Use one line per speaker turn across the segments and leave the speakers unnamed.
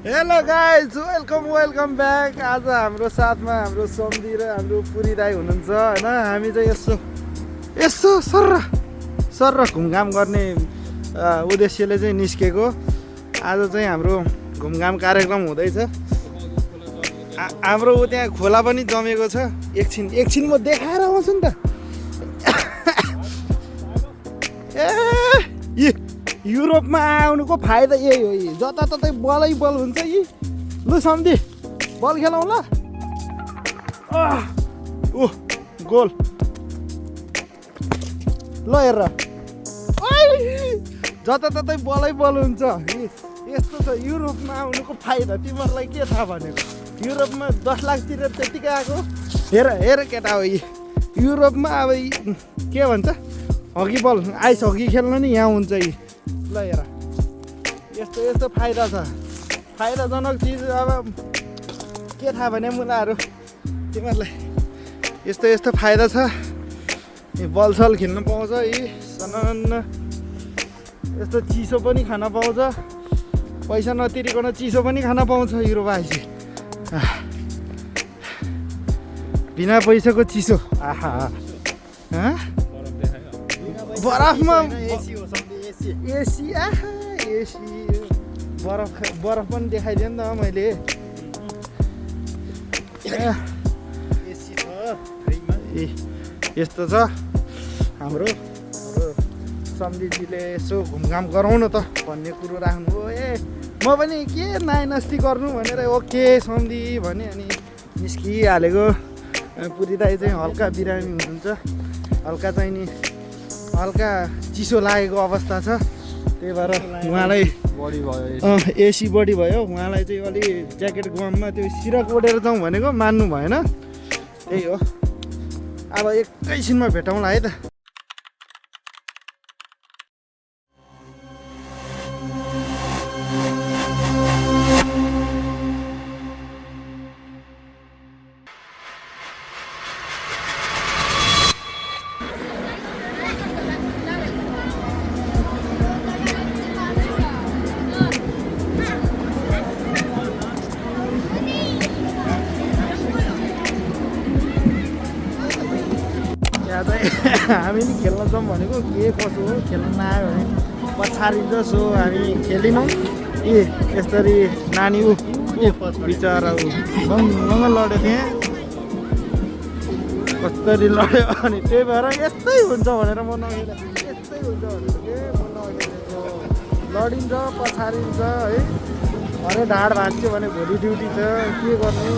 Hello guys welcome back. आज हाम्रो साथमा हाम्रो सम्धी र हाम्रो पुरी दाई हुनुहुन्छ होइन। हामी चाहिँ यसो सर्र घुमघाम गर्ने उद्देश्यले चाहिँ निस्केको। आज चाहिँ हाम्रो घुमघाम कार्यक्रम हुँदैछ। हाम्रो त्यहाँ खोला पनि जमेको छ। एकछिन म देखाएर आउँछु नि त। ए युरोपमा आउनुको फाइदा यही हो। जताततै बलै बल हुन्छ। लु सम्धी बल खेलौँ ल। ओ गोल ल हेर। जताततै बलै बल हुन्छ। यस्तो छ युरोपमा आउनुको फाइदा। तिमीहरूलाई के थाहा भनेको? युरोपमा 10 लाखतिर त्यतिकै आएको। हेर केटा हो। युरोपमा अब के भन्छ हकी बल आइस हकी खेल्न नि यहाँ हुन्छ। ल हेर यस्तो फाइदा छ। फाइदाजनक चिज अब के थाहा भने मुलाहरू तिमीहरूलाई यस्तो फाइदा छ। बलसल खेल्न पाउँछ। सनन्न यस्तो चिसो पनि खान पाउँछ। पैसा नतिरिकन चिसो पनि खान पाउँछ युरोप आएपछि। बिना पैसाको चिसो। आहा बरफमा एसी बरफ पनि देखाइदिएँ नि त मैले। यस्तो छ हाम्रो सम्धीजीले यसो घुमघाम गराउन त भन्ने कुरो राख्नुभयो। म पनि के नाइनस्ती गर्नु भनेर ओके सम्धी भने अनि निस्किहालेको। पुरी दाई चाहिँ हल्का बिरामी हुनुहुन्छ। हल्का चिसो लागेको अवस्था छ। त्यही भएर उहाँलाई
बढी भयो।
एसी बढी भयो। उहाँलाई चाहिँ अलि ज्याकेट गममा त्यो सिरक ओढेर जाउँ भनेको मान्नु भएन। त्यही हो। अब एकैछिनमा भेटौँला है त। हामी नि खेल्न जाउँ भनेको के कसो हो। खेल्न नआयो भने पछारिन्छ। सो हामी खेलिनौँ। यसरी नानी बिचरा गङ्ग लड्यो त्यहाँ। कसरी लड्यो अनि त्यही भएर यस्तै हुन्छ भनेर म नगेर यस्तै हुन्छ भनेर के म नगेरेको। लडिन्छ पछारिन्छ है। अरे ढाड भाँच्यो भने भोलि ड्युटी छ के गर्नु।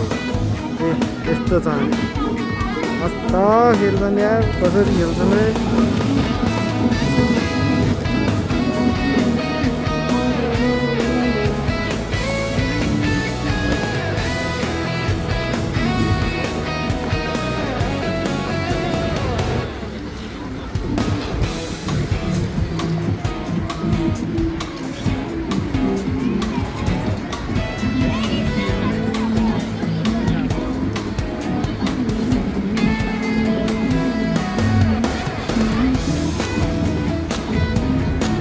यस्तो छ। मस्त खेल्छन् यार। कसरी खेल्छन् रे।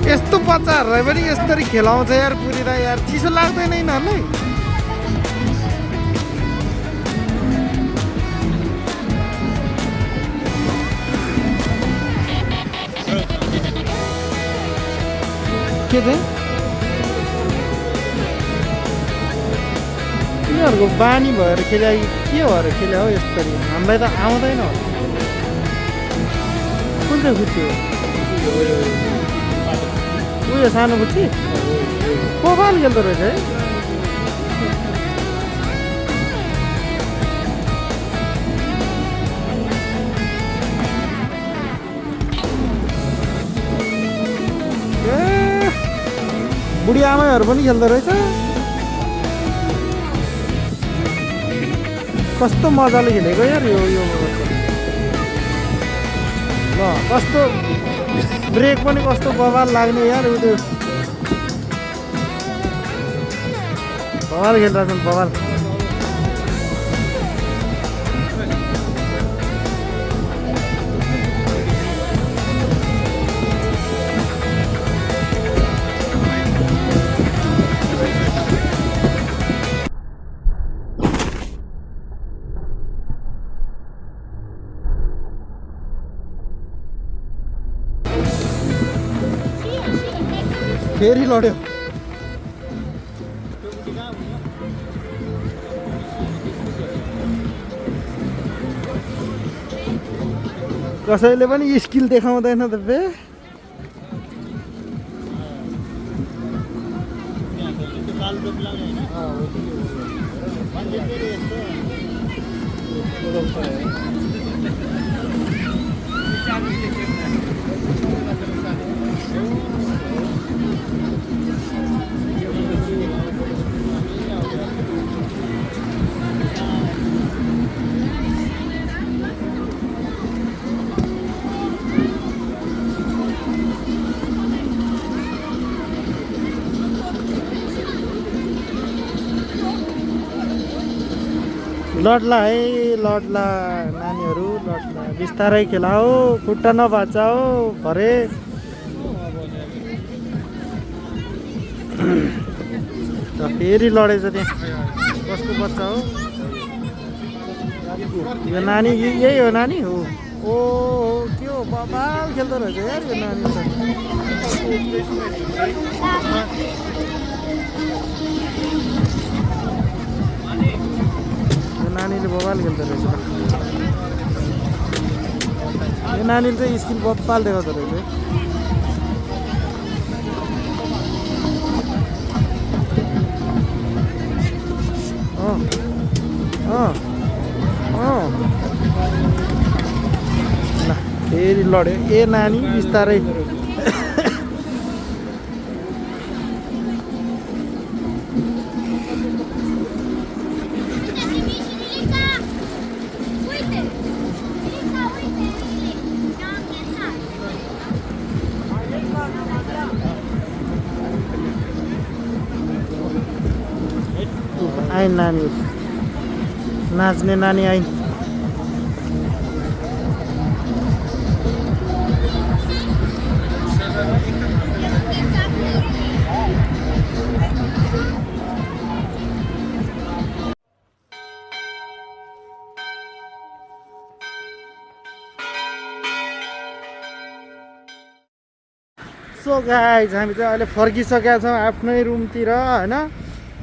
यस्तो बच्चाहरूलाई पनि यसरी खेलाउँछ यार पुरी दाई यार। चिसो लाग्दैन यिनीहरूलाई? के चाहिँ यिनीहरूको बानी भएर खेल्या के भएर खेल्या हो यसरी? हामीलाई त आउँदैन। कुन चाहिँ खुसी हो? उयो सानो खुट्टी कोपाल खेल्दो रहेछ है। बुढी आमाहरू पनि खेल्दो रहेछ। कस्तो मजाले खेलेको यार यो ल। कस्तो ब्रेक पनि कस्तो बवाल लाग्ने यार। त्यो बवाल खेलिरहेछन् बवाल। फेरि लड्यो कसैले पनि स्किल देखाउँदैन त बे लड्ला है लड्ला नानीहरू लड्ला बिस्तारै खेला हो खुट्टा नभाचा हो भरे फेरि लडेछ त्यहाँ कसको बच्चा हो यो नानी यही हो नानी हो ओ के हो बबाल खेल्दो रहेछ यार यो नानी त नानीले बबाल खेल्दो रहेछ यो नानीले चाहिँ स्किल बबाल देखाउँदो रहेछ ल फेरि लड्यो ए नानी बिस्तारै आइन नानी नाच्ने नानी आइन सो गाइज हामी चाहिँ अहिले फर्किसकेका छौँ आफ्नै रुमतिर होइन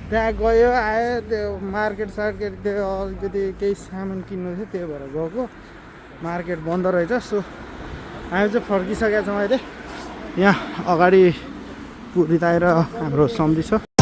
त्यहाँ गयो आयो त्यो मार्केट सार्केट त्यो अलिकति केही सामान किन्नु थियो त्यही भएर गएको मार्केट बन्द रहेछ सो हामी चाहिँ फर्किसकेका छौँ अहिले यहाँ अगाडि पुरी आएर हाम्रो सम्झी छ